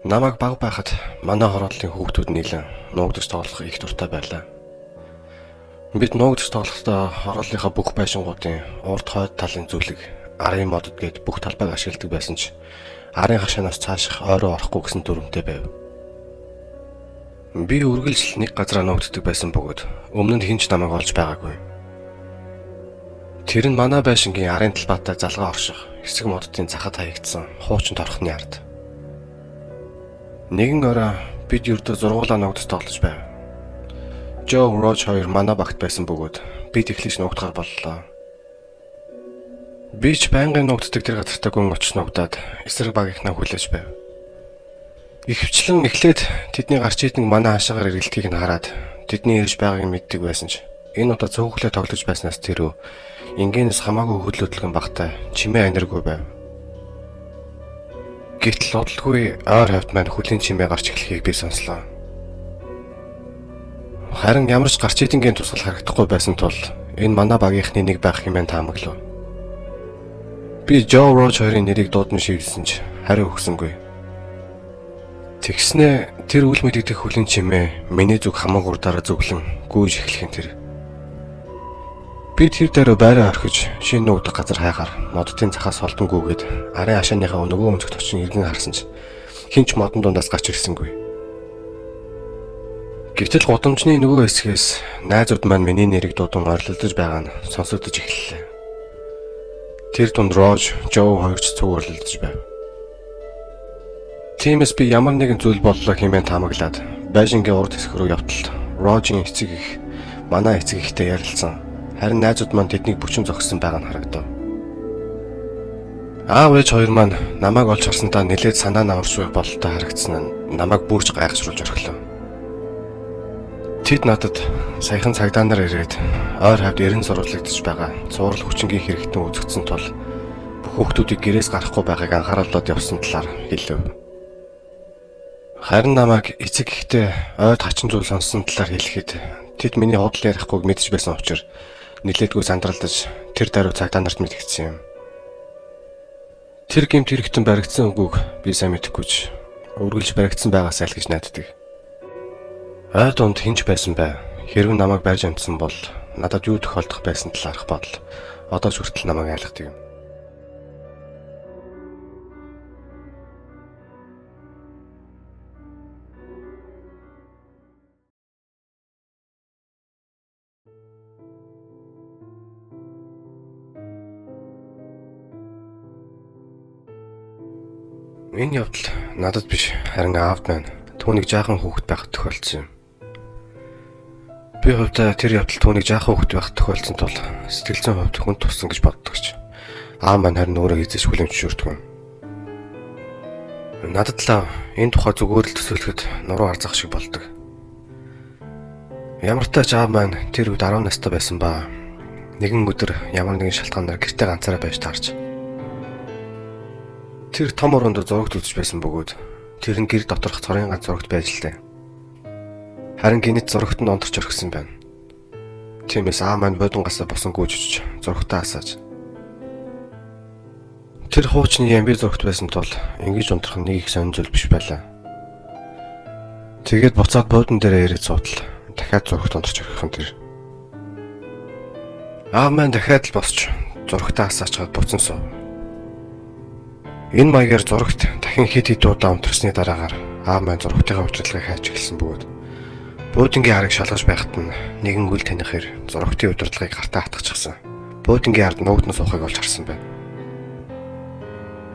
Намайг бага байхад манай хорооллын хүүхдүүд нийлэн нуугдаж тоглох их дуртай байлаа. Бид нуугдаж тоглохдоо хорооллынхаа бүх байшингуудын урд хойд талын зүлэг, арын модод гээд бүх талбайг ашигладаг байсан ч арын хашаанаас цааших ойроо орохгүй гэсэн дүрмтэй байв. Би үргэлж нэг газараа нуугддаг байсан бөгөөд өмнө нь хэн ч намайг олж байгаагүй. Тэр нь манай байшингийн арын талбайтай залгаа орших хэсэг моддын захад хаягдсан хуучин торхны ард. Нэгэн орой бид ердөө зургуулаа нуугдаж тоглож байв. Жо Рож хоёр манай багт байсан бөгөөд бид эхлэж нуугдахаар боллоо. Би ч байнгын нуугддаг тэр газартаа гүн очиж нуугдаад эсрэг багийнхнаа хүлээж байв. Ихэвчлэн эхлээд тэдний гарч идэн манай хашаагаар эргэлтгийг нь хараад тэдний ирж байгааг нь мэддэг байсан ч энэ удаа цөөхлөө тоглож байснаас тэрөө энгийнээс хамаагүй хөдлөдлгөн багтай чимээ аниргүй байв. Гэтэл удалгүй ойр хавьд маань хөлийн чимээ гарч эхлэхийг би сонслоо. Харин ямар ч гарч идэнгийн тусгал харагдахгүй байсан тул энэ манай багийнхны нэг байх хэмээн таамаглав. Би Жо Рож хоёрын нэрийг дуудан шивсэн ч хариу өгсөнгүй. Тэгснээ тэр үл мэдэгдэх хөлийн чимээ миний зүг хамаг урдаараа зүглэн гүйж эхлэх нь тэр. Би тэр дээр байраа орхиж шинэ нуугдах газар хайгаар моддын захаас холдон гүйгээд арын хашааныхаа нөгөө өнцөгт очин эргэн харсан ч хэн ч модон дундаас гарч ирсэнгүй. Гэтэл гудамжны нөгөө хэсгээс найзууд маань миний нэрийг дуудан орилдож байгаа нь сонсогдож эхэллээ. Тэр дунд Рож, Жо хоёр ч цуг орилдож байв. Тиймээс би ямар нэгэн зүйл боллоо хэмээн таамаглаад байшингийн урд хэсэг рүү явтал Рожийн эцэг их манай эцэг ихтэй ярилцсан. Харин найзууд маань тэднийг бүчин зогссон байгаа нь харагдав. Аав ээж хоёр маань намайг олж харсантаа нэлээд санаа намарч буй бололтой харагдсан нь намайг бүрж гайхашруулж орхилоо. Тэд надад саяхан цагдаа нар ирээд ойр хавьд эрен сурвалжлагдаж байгаа цуврал хүчингийн хэрэгтэн үзэгдсэн тул бүх хүүхдүүдийг гэрээс гарахгүй байгааг анхааруулад явсан талаар хэлэв. Харин намайг эцэг ихтэй ойд хачин зүйл сонссон талаар хэлэхэд тэд миний худал ярихгүйг мэдэж байсан учраас нилээдгүй сандралдаж тэр даруй цагдаа нарт мэдгдсэн юм. Тэр гэмт хэрэгтэн баригдсан үгүйг би сайн мэдэхгүй ч үргэлж баригдсан байгаасай л гэж найддаг. Ой дунд хэн ч байсан бай. Хэрв намайг барьж амтсан бол надад юу тохиолдох байсан талаарх бодол одоо ч хүртэл намайг айлгадаг юм. Энэ явдал надад биш харин аавд маань түүнийг жаахан хүүхэд байхад тохиолдсон юм. Би хувьдаа тэр явдал түүнийг жаахан хүүхэд байхад тохиолдсон тул сэтгэл зүйн хувьд хүн туссан гэж боддог ч аав маань харин өөрөө хэзээ ч хүлээн зөвшөөрдөггүй. Надад л энэ тухай зүгээр л төсөөлөхөд нуруу арзах шиг болдог. Ямар ч тач аав маань тэр үед 10 настай байсан ба нэгэн өдөр ямар нэгэн шалтгаанаар гэртээ ганцаараа байж таарч тэр том оронд зурагт үзэж байсан бөгөөд тэр нь гэр доторх цорын ганц зурагт байж л дээ. Харин гинэт зурагт нь онторч орхисон байна. Тиймээс аав маань бодонгасаа босон гүйж очиж зурагтаа асааж. Тэр хуучны ямби зурагт байсан тул ингэж унтрах нь нэг их сонин зүйл биш байлаа. Тэгээд буцаад буудан дээрээ ирээд суутал дахиад зурагт онторч орхих нь тэр. Аав маань дахиад л босч зурагтаа асаачаад буцан суув. Энэ маягаар зурагт дахин хэд хэд удаа унтарсны дараагаар аав маань зурагтынхаа удирдлагыг хайж эхэлсэн бөгөөд буудангийн арыг шалгаж байхад нь нэгэн үл таних хэр зурагтын удирдлагыг гартаа хатгачихсан. Буудангийн ард нуугдан суухыг олж харсан байна.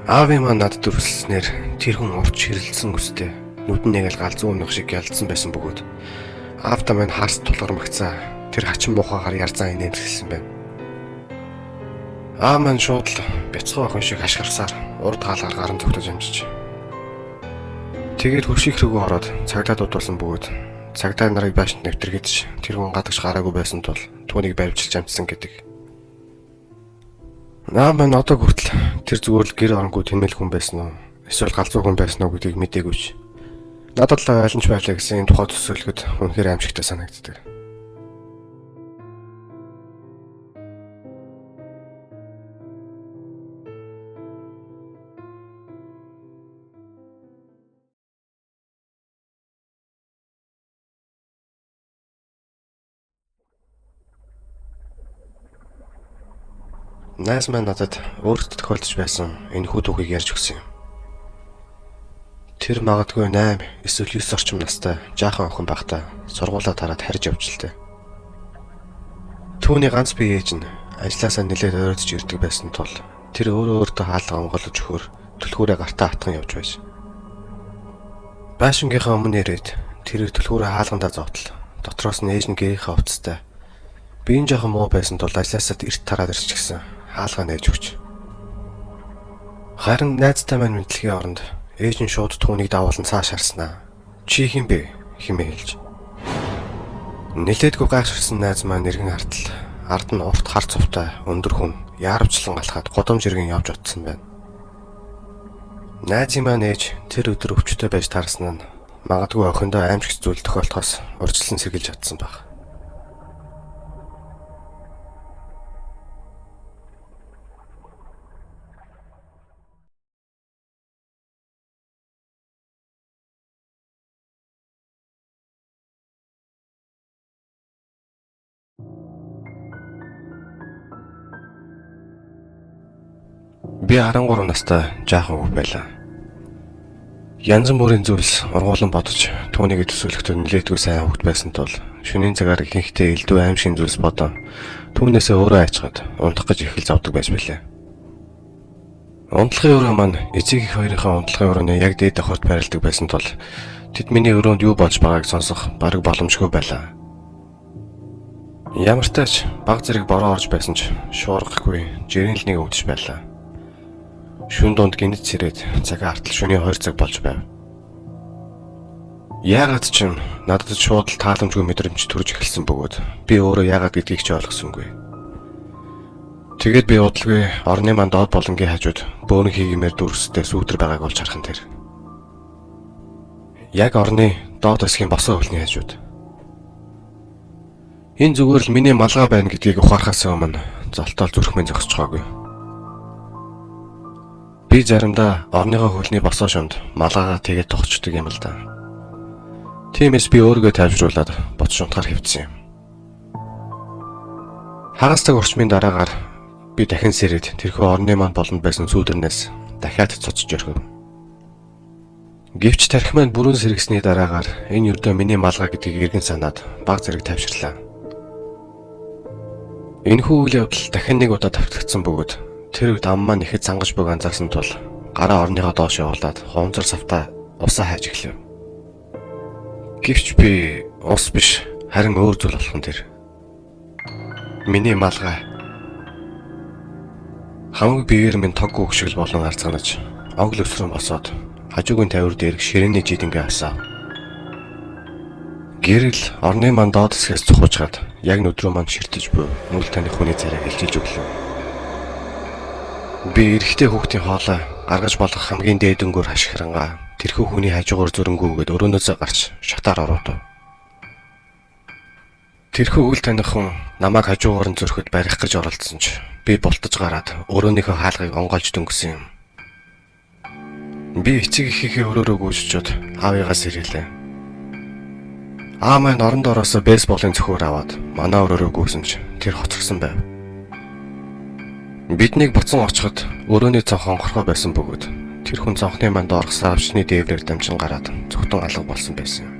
Аавын маань надад дүрслэснээр тэр хүн урт ширэлдсэн үстэй нүд нь яг л галзуу өнөх шиг ялдсан байсан бөгөөд аавдаа маань харс тулгармагцаа тэр хачин муухайгаар ярзан инээмсэглэсэн байна. Аав маань шууд л бяцхан охин шиг хашгирсаар урд хаалгаар гарan зогтож амжиж. Тэгээд хөрших рүүгээ ороод цагдаа дуудуулсан бөгөөд цагдаа нарыг байшинд нэвтэргээд тэр хүн гадагш гараагүй байсан тул түүнийг баривчилж амжсан гэдэг. Аав маань одоо хүртэл тэр зүгээр л гэр оронгүй тэмээл хүн байсан уу? Эсвэл галзуу хүн байсан уу гэдгийг мдээгүй ч. Надад л аль нь ч байлаа гэсэн энэ тухай төсөөлөхөд үнэхээр аимшигтай санагддаг. Найз маань надад өөртөө тохиолдож байсан энэхүү түүхийг ярьж өгсөн юм. Тэр магадгүй 8 эсвэл 9 орчим настай жаахан охин байхдаа сургуулаа тараад харж явж л дээ. Түүний ганц бие ээж нь ажлаасаа нэлээд ойртож ирдэг байсан тул тэр өөрөө өөртөө хаалга онгойлгож өгөхөөр түлхүүрээ гартаа атхан явж байсан. Байшингийнхаа өмнө ирээд тэрээр түлхүүрээ хаалгандаа зовтол. Дотроос нь ээж нь гэрийнхээ хувцастай. Би энэ жоохон муу байсан тул ажлаасаа эрт тараад ирчихсэн. Хаалгаа нээж өгч. Харин найзтай маань мэдлэгийн оронд ээж нь шууд түүнийг давуулан цааш харснаа. Чи хэн бэ? Хэмээн хэлж. Нилээдгүй гайхширсан найз маань эргэн хартал ард нь урт хар цувтай өндөр хүн яарвчлан алхаад гудамж иргэн явж утсан байна. Найзын маань ээж тэр өдөр өвчтөй байж таарсан нь магадгүй охиндоо аимшигт зүйл тохиолдохоос урьдчилан сэргийлж чадсан байх. Би 13 настай жаахан хүүхэд байлаа. Янз бүрийн зүйлс ургуулan бодож түүнийг төсөөлөхдөө нилээдгүй сайн хүүхэд байсан тул шөнийн цагаар ихэнхдээ элдв аимшигын зүйлс бодон түүнээсээ өөрөө айчхад унтах гэж эхэл зовдөг байж билээ. Унтлахын өрөө маань эцэг эх хоёрынхаа унтлахын өрөөний яг дээд давхарт байрладаг байсан тул тэд миний өрөөнд юу болж байгааг сонсох бараг боломжгүй байлаа. Ямар ч тач баг зэрэг бороо орж байсан ч шуургахгүй жирийн л нэг өвдөж байлаа. Шүн дунд гинэт сэрээд цагаан артал шөнийн 2 цаг болж байв. Яагаад ч юм надад шууд л тааламжгүй мэдрэмж төрж эхэлсэн бөгөөд би өөрөө яагаад гэдгийг ч ойлгосонгүй. Тэгээд би удалгүй орны маань доод болонгийн хажууд бөөрн хийгмээр дүрстэй сүүдэр байгааг олж харах нь тэр. Яг орны доод хэсгийн босоо хөлний хажууд. Энэ зүгээр л миний малгай байна гэдгийг ухаарахаас өмнө золтоол зүрх минь зогсож байгаагүй. Би заримдаа орныхоо хөлний босоо шумд малгайгаа тэгээд тогтчдөг юм л да. Тиймээс би өөрийгөө тайвшруулад ботч унтахаар хэвдсэн юм. Хагас цаг орчмын дараагаар би дахин сэрээд тэрхүү орны маань болонд байсан сүүдэрнээс дахиад цоцож орхив. Гэвч тархи маань бүрэн сэргэсний дараагаар энэ ердөө миний малгай гэдгийг эргэн санаад баг зэрэг тайвширлаа. Энэхүү үйл явдал дахин нэг удаа давтагдсан бөгөөд тэр үед ам маань ихэд сангаж буйг анзаарсан тул гараа орныхоо доош явуулаад хуунцар савтаа усаа хайж эхлэв. Гэвч би ус биш харин өөр зүйл болох нь тэр. Миний малгай хамаг биеэр минь тог гүг шиг болон арцганаж огл өсрөн босоод хажуугийн тавиур дээрх ширээний жидэнгээ асаав. Гэрэл орны маань доод хэсгээс цухуужгаад яг нүд рүү маань ширтэж буй нүл таних хүний царайг илчилж өглөө. Би эрэгтэй хүүхдийн хоолой гаргаж болох хамгийн дээд өнгөөр хашгирангаа тэрхүү хүний хажуугаар зөрөнгүүгээд өрөөнөөсөө гарч шатаар ороод. Тэрхүү үл таних хүн намайг хажуугаар нь зөрөхөд барих гэж оролдсон ч би бултаж гараад өрөөнийхөө хаалгыг онгойлж дөнгөсөн юм. Би эцэг эхийнхээ өрөөрөө гүйжчихэд аавыгаас ирээлээ. Аа маань оронд ороосоо бейсболын цөхөөр аваад манай өрөөрөө гүйсэн ч тэр хоцорсон байв. Биднийг буцан очиход өрөөний цонх онгорхой байсан бөгөөд тэр хүн цонхны манд доорх савчны дээврээр дамжин гараад зүгтэн алга болсон байсан юм.